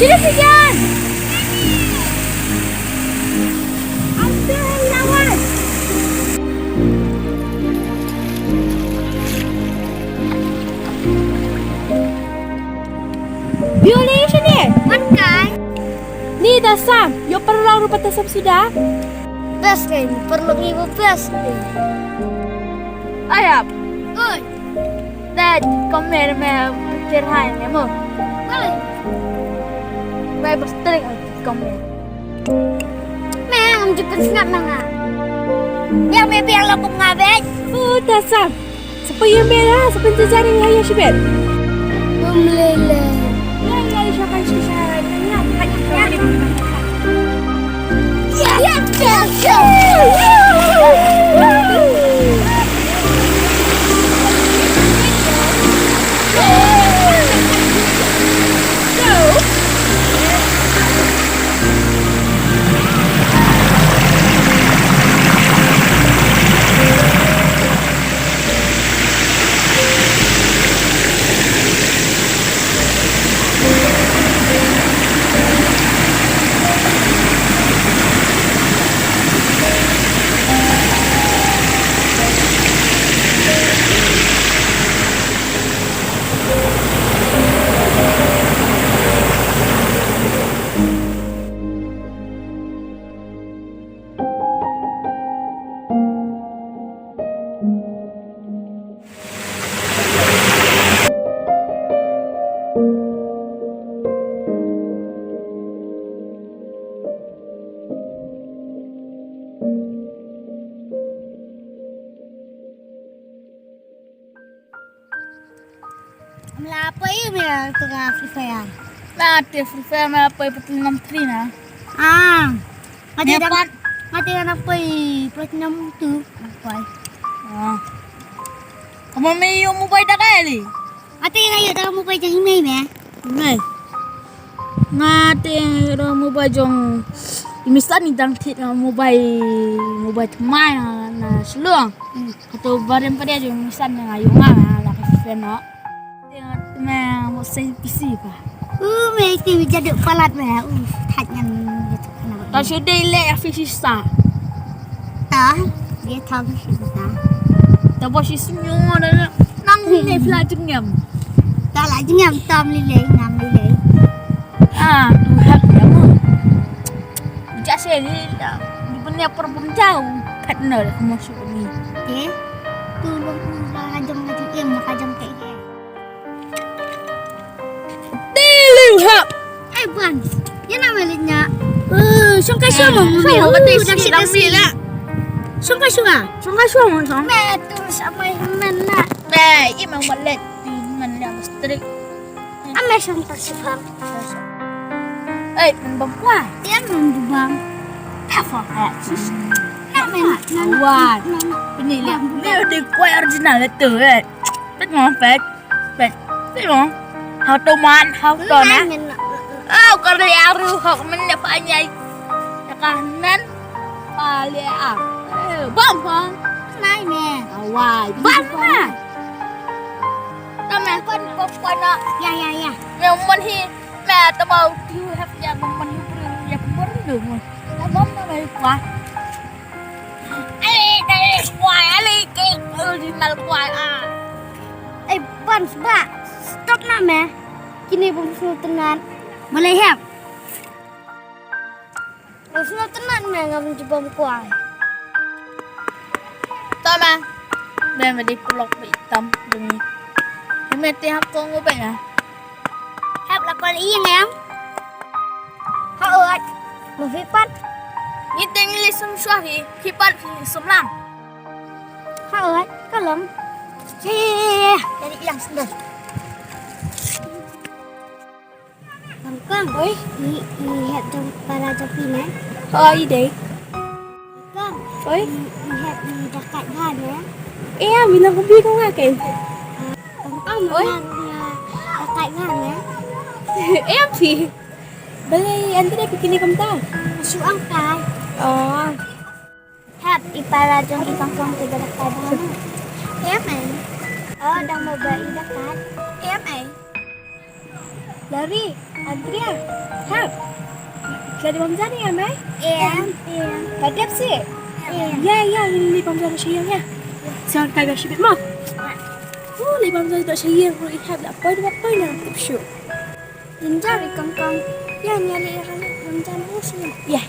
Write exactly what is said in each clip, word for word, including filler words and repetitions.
Sini, Sijan! Ambil lawan! Violation eh? Wan kai. Ni da sam, ïoh paralok ruh pat da sam suda. Best kai, paralok ngi ba best kai. Ayap. Oi. Dad, come here, me kir hai me mo. Oi. Me bas trik, come here. Me ngam ju pynsngap ma nga. Ïa me biang la kum nga bad. Oh, da sam. Sa pynïaid me ha, sa pynjynjar ïa nga ïa shibit. Bym lei lei. Ïa, ïa, ïa, sha kan shisha. Ïa, ïa, ïa. Mla poi me tu ka Free Fire. La te Free Fire me la poi platinum three na. Ah. Ngati dang pat ngati dang poi platinum two. Poi. Ah. Kamu me ïoh mobile da kali. Ngati nga ïoh da mobile jong i mei me. Mei. Nga te ro mobile jong i Mister ni dang thit nga mobile, mobile thymmai na, na Shillong. Hmm. Kato barem pada jong i Mister ni nga ïoh nga la ka fen no. Te nga te me mo sei P C pa. U me te mi jadu palat me u thaj ngan. Ta shu dei le ya fi sisa. Ta, dia thang sisa. Ta bo shi snyo da nang ni ne fla jingem. Ta la jingem tam li le ngam li le. Ah, tu hak ya mo. Ja se ni da. Di benda perbum jauh. Kat na da mo shu ni. Te, tu lo tu da jong da jingem da jong te. Te liu hap. Ai ban. Ïa na me leit nya. Eh, shong ka shong mo. Shong ka shong mo. Shong ka shong mo shong. Me tu sa mai men na. Be i ma ma leit. Ti man la strik. Ame shong ta si bang. Ai, men bang kwa. Ïa men bang. Ta fa ha. Ïa men. Wa. Ini le. Ni de kwa original tu eh. Pet mo pet. Pet. Pet mo. Hau to man, hau to na. Au ka le aru hok men ne pa nyai. Ka nan. Pa le a. Bam bam. Nai me. Awai. Bam na. Tama kon ko ko na. Ya ya ya. Me mon hi. Me tama tu hap ya mon hi bru ya bru. Bam na me kwa. Ale, ale, kwai, ale, ke, original kwai, ah. Eh, Bans, ba, stop na me. Kine bum snu tenan. Boleh hep. Bum snu tenan me ngam jubam kwai. Tama. Be me di pelok be itam demi. Me te hap kong be ya. Hap la kol ïing em. Ha ot. Mo phi pat. Ngi teng li sum shwa phi, phi pat phi sum lang. Ha ot, ka long. He, dari ilang sendal. Kong kong. Oi. I, i hep jong para jong phi ne. Oi dei. Kong. Oi. I, i hep i dakat bha ne. Em, i nang kumbi kong nga ken. Kong kong. Oi. Dakat bha ne. Em phi. Balei, ante dei phi kine kumta? Shu angkai. Oh. Hep, i para jong i kong kong te dakat bha ne. Em ai. Oh, dang mo ba i dakat. Em ai. Dari, Andrea, hap. Ka dei bam ja ïa mai? Em, em. Ka dep si? Em. Ïa, ïa, ngin leit bam ja sha ïing ïa. Sa ka ba shi bit mo. Uh, leit bam ja sha ïing ruh i hap da poi da poi na tip shu. Ynda ri kong kong. Ïa, ïa leit bam ja sha ïing. Ïa.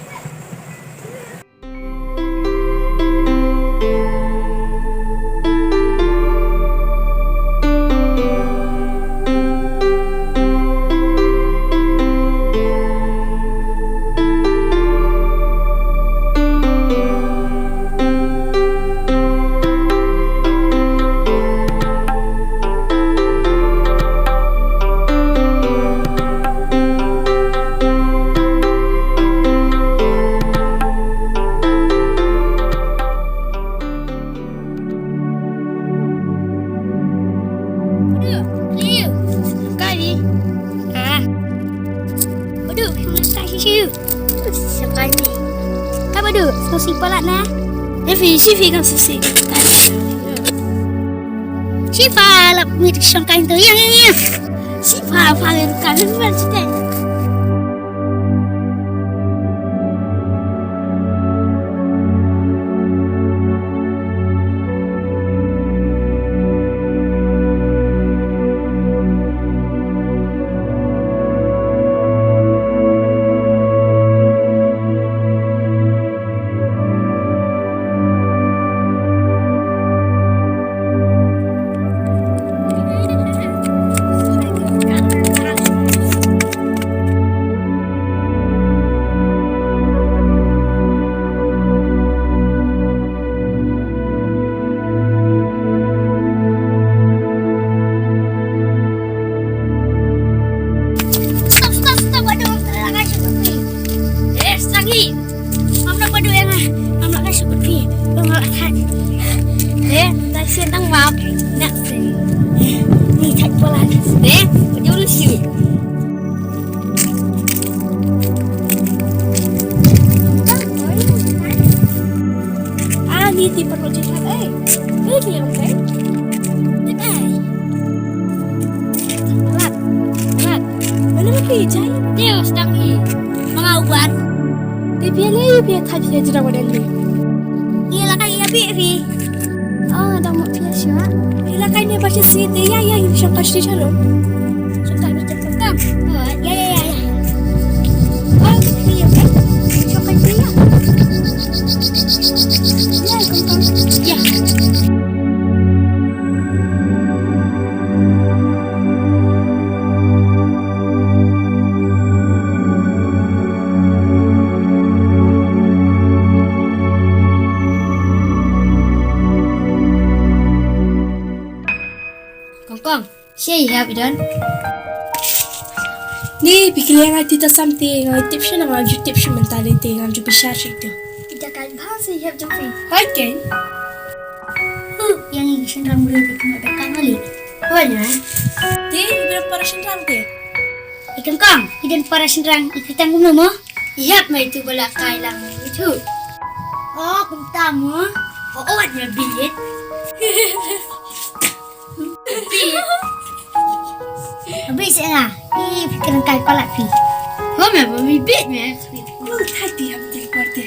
Kali. Ah. Waduh, nak tak sisi. Sekali. Apa tu? Susi pala na. Evi, si Evi kan susi. Shifa lap mit shong kain tu yang yang yang. Shifa paling kangen banget sih. Stop, stop, stop. Aduh, aku tak nak kasih kopi. Eh, Sangi. Ngam lah padu yang ah. Ngam lah kasih kopi. Ngam lah kan. Eh, tak sih tang map. Nak sih. Ni tak pola. Eh, dia urus sini. Ah, ni ti perlu cakap, eh. Ni dia, okey. Ni, eh. Rat, rat. Mana lagi, Jai? Dia sedang ni. Mengawat. Dia biar ni, biar tak dia jerang badan ni. Ia lah kaya, Bi, Bi. Oh, dah mau biar siap. Ia lah kaya ni, baca sini, ya, ya, ini siapa sih, Shalom? Suka ni, suka. Oh, ya, ya, ya, ya. Oh, tu dia, kan? Suka dia. Ya, gampang. Ya. Kong kong, sha ïa phi don. Ni phi kylliang ai ti ta sam te, nga tip sha na, nga ju tip sha mynta te, nga ju bishar sha tu. Ita kan bha sha ïa jong phi. Hai ken. Huh, ïa ngi shynrang briew te kumno da ka ngali. Wan ïa. Te, briew para shynrang te. I kong kong, i don para shynrang, i kyrteng kumno mo? I hap mai tu ba la kai lang tu. Oh, kumta mo. Oh, oh, wat me bit. Bit. Bit se nga. I kyrteng kai palat phi. Ho me, ba me bit me. Lu thati hap ti korte.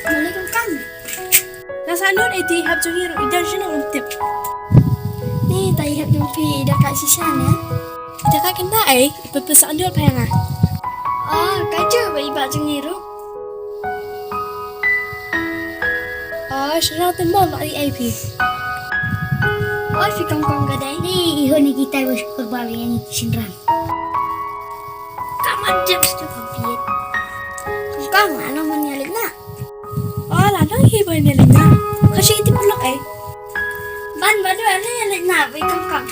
Alaikum kong. Nga sa nud ïa i hap jong ngi ruh i don shano ngam tip. Ni ta i hap jong phi i da ka shisha ne. I da ka kynda ai, i pynpyn sa nud pha nga. Ah, ka ju ba i ba jong ngi ruh. Ah, shano te mo ma i ai phi. Oi phi kong kong ka dei. Ni i ho ni kita ba shukor ba ïa ngi shynrang. Come on, James, to compete. Kong, ano man ïa leit na? Oh, la dang hi ba ïa leit na. Ka shi ti pulak ai. Ban ba dei ano ïa leit na, bai kong kong.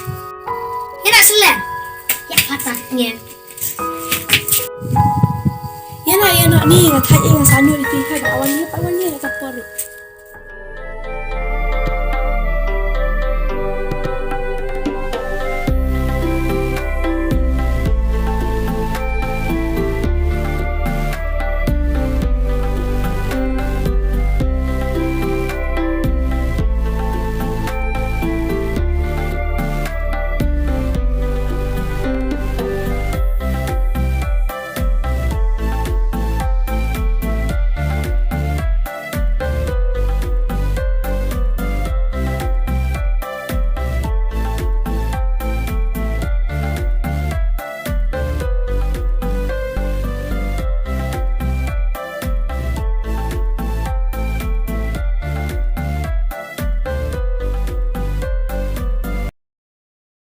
Ïa na selen. Ïa pata ngen. Ïa na, ïa na ni, nga thait ïa nga sanu iti thait awan ni, awan ni, ta por.